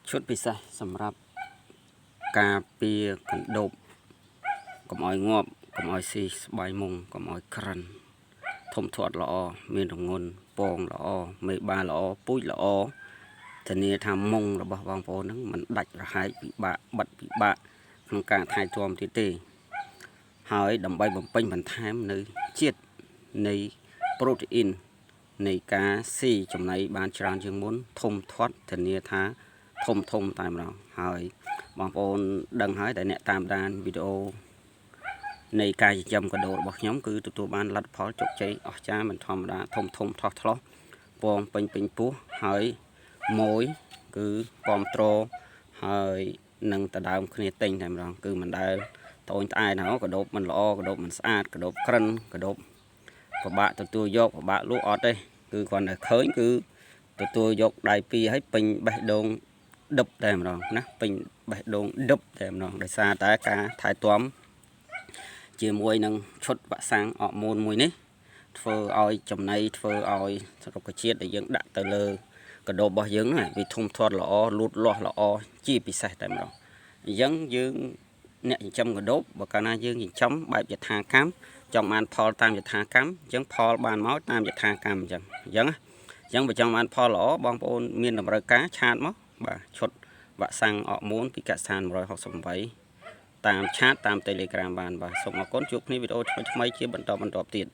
ឈុតពិសេសសម្រាប់ការពារកណ្ដូបកុំឲ្យងាប់កុំឲ្យស៊ីស្បៃមុងកុំឲ្យក្រិនធំធាត់ល្អមានរងន់ពងល្អមេបាល្អពូជល្អធានាថាមុងរបស់បងប្អូនហ្នឹងមិនដាច់រហែកពិបាកបិទពិបាកក្នុងការថែទាំទៀតទេហើយដើម្បីបំពេញបន្ថែមនៅជាតិនៃប្រូតេអ៊ីននៃការស៊ីចំណីបានច្រើនជាងមុនធំធាត់ធានាថាធំធំតែម្ដងហើយបងប្អូនដឹងហើយតែអ្នកតាមដានវីដេអូនៃការចិញ្ចឹមកណ្ដូបរបស់ខ្ញុំគឺទទួលបានលទ្ធផលជោគជ័យអស្ចារ្យមិនធម្មតាធំធំថោះថ្លោះពងពេញពេញពោះហើយមួយគឺគ្រប់ត្រូលហើយនឹងដដើមគ្នាទិញតែម្ដងគឺមិនដែលត្អូញត្អែណាកដូបមិនល្អកដូបមិនស្អាតកដូបក្រិនកដូបពិបាកទទួលយកពិបាកលក់អត់ទេគឺគ្រាន់តែឃើញគឺទទួលយកដៃពីរឲ្យពេញបេះដូងដឹបតែម្ដងណាពេញបេះដូងដឹបតែម្ដងដោយសារតែការថែទាំជាមួយនឹងឈុតវ៉ាក់សាំងអរម៉ូនមួយនេះធ្វើឲ្យចំណីធ្វើឲ្យរុក្ខជាតិដែលយើងដាក់ទៅលើកដូបរបស់យើងហ្នឹងវាធំធាត់ល្អលូតលាស់ល្អជាពិសេសតែម្ដងអញ្ចឹងយើងអ្នកចិញ្ចឹមកដូបបើកាលណាយើងចិញ្ចឹមបែបយថាកម្មចង់បានផលតាមយថាកម្មអញ្ចឹងផលបានមកតាមយថាកម្មអញ្ចឹងអញ្ចឹងណាអញ្ចឹងបើចង់បានផលល្អបងប្អូនមានតម្រូវការឆាតមកបាទឈុតវ៉ាក់សាំងអរម៉ូនពីកសិដ្ឋាន168តាមឆាតតាម Telegram បានបាទសូមអរគុណជួបគ្នាវីដេអូថ្មីៗជាបន្តបន្តទៀត។